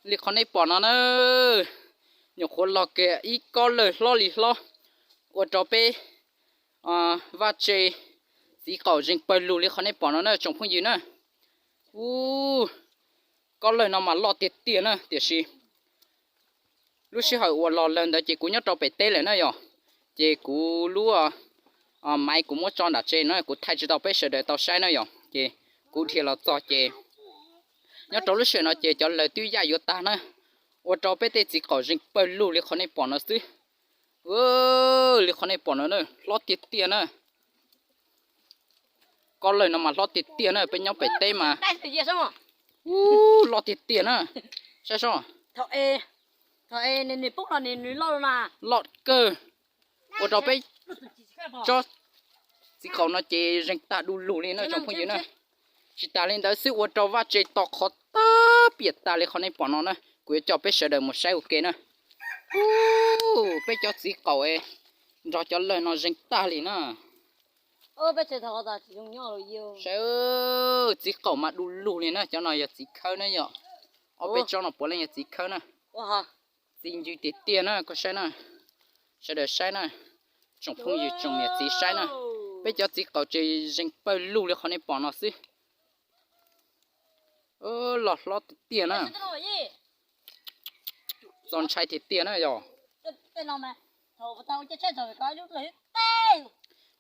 Li qhov nej pom no na, nyuam qhuav los kiag ib kob lawg hlob li hlob, ua rau peb vaj tse txiv qaum zeeg pawg lug li qhov nej pom no na tsoom phooj ywg na. Ub, kob lawg no mas loj tiag tiag na, tiam sis lub sij hawm uas los lawg ntawd ces kuv nyob rau pem teb lawm na yog, ces kuv lub maiv kuv muab tso nram tsev no kuv thaij tsis tau peb sawv daws tau saib na yog, ces kuv dhia los txog ces nyob rau lub sij hawm no ces cov lawg twb yaj yuav tag na, ua rau peb tej txiv qaum zeeg pawg lug li qhov nej pom no xwb. Li qhov nej pom no na, hlob tiag tiag na. Kob lawg no mas hlob tiag tiag na, peb nyob pem teb mas. Ub, loj tiag tiag na. Saib soj. Loj kawg. Ua rau peb tsob txiv qaum no ces zeeg tag du lug li na tsoom phooj ywg na. Tsis tas li ntawd xwb, ua rau vaj tse to qhov tag piam tag li qhov nej pom no na. Kuv yuav coj peb sawv daws mus saib ua ke na. Ub, peb cov txiv qaum nrog cov lawg no zeeg tag li na. Saib, txiv qaum mas du lug li na, cov no yog txiv khawb na yom. Ob peb tsob no puav leej yog txiv khawb na. Txiv ncw tiag tiag na, koj saib na. Sawv daws saib na, tsoom phooj ywg tsoom niam txiv saib na. Peb cov txiv qaum ces zeeg pawg lug li qhov nej pom no xwb. Loj hlob tiag tiag na. Txaus ntshai tiag tiag na yog.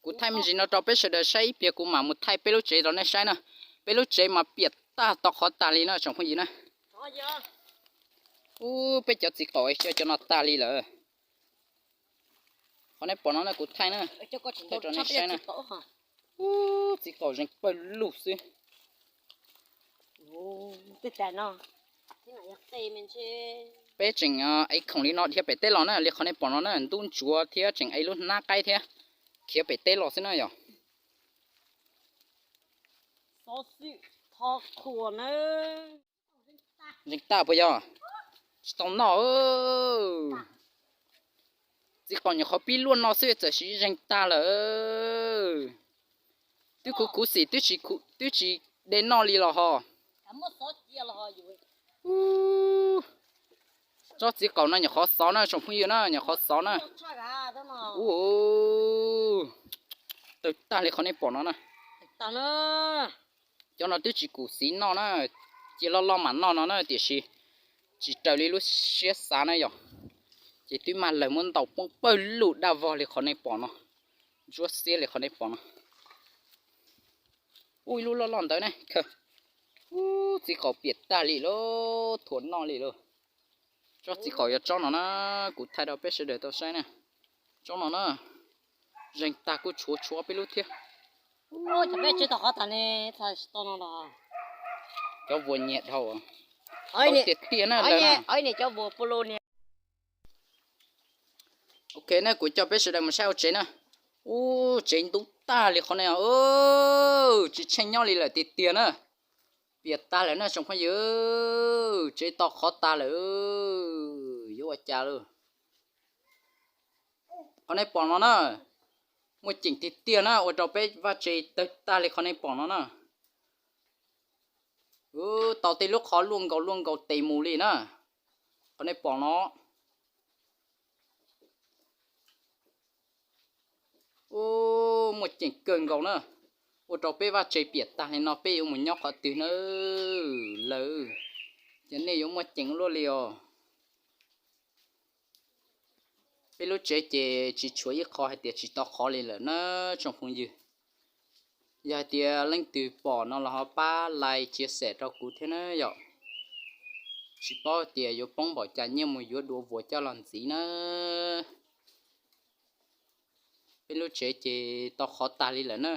Kuv thaij me ntsis no rau peb sawv daws saib ib pliag kuv mam mus thaij peb lub tsev rau nej saib na. Peb lub tsev mas piam tag to qhov tag li na tsoom phooj ywg na. Ub, peb cov txiv qaum xyaw cov no tag li lawm. Qhov nej pom no na kuv thaij na, thaij rau nej saib na. Ub, txiv qaum zeeg pawg lug xwb. Peb tseem ev khoom li no dhia pem teb los na, li qhov nej pom no na, ntub ntsuav thiab tseem ev lub hnab qaib thiab khiav pem teb los xwb na yog. Zeeg tag puas yog? Tsis tau noj. Txiv qaum nyuam qhuav pib luaj no xwb txawm siv zeeg tag lawm. Twb khuv khuv xim twb tsis de noj li los ho. Tsob txiv qaum no nyuam qhuav xov na tsoom phooj ywg na, nyuam qhuav xov na. Ub, tawg tag li qhov nej pom no na. Cov no twb tsis khuv xim noj na, cia loj loj mam noj no na, tiam sis tsis raws li lub siab xav na yog. Ces twb mag lawg muab ntaus poob pawg lug daj vog li qhov nej pom no, ntsuab xiab li qhov nej pom no. Ub, ib lub loj loj ntawd ne, ub, txiv qaum piam tag li lauj, thuam noj li lauj. Tsob txiv qaum yog tsob no na, kuv thaij rau peb sawv daws tau saib na. Tsob no na, zeeg tag kuj tshuav tshuav peb lub thiab. Cov vuas nyiam dhau, tiag tiag na. Ok na, kuv coj peb sawv daws mus saib hauv tsev na. Ub, tsev ntub tag li qhov ne, tsis tsheej nyob li lawm tiag tiag na. Piam tag lawm na tsoom phooj ywg, tsev to qhov tag lawm, yuav ua cas lawm. Qhov nej pom no na, muaj ceem tiag tiag na, ua rau peb vaj tse tawg tag li qhov nej pom no na. Tau tej lub qhov luaj nkaus luaj nkaus tes mus li na, qhov nej pom no. Ub, muaj ceem kawg nkaus na, ua rau peb vaj tse piam tag li no peb yuav mus nyob qhov twg na lawm, ces nej yuav muaj ceem luaj li os. Peb lub tsev ces tsis tshuav ib qho hais tias tsis tau qhov li lawm na tsoom phooj ywg. Yog hais tias leej twg pom no los ho pab like chia sẻ rau kuv thiab na yom. Tsis paub tias yuav poob npaum cas nyiaj mus yuav dua vuas coj los ntxiv na. Peb lub tsev ces tau qhov tag li lawm na.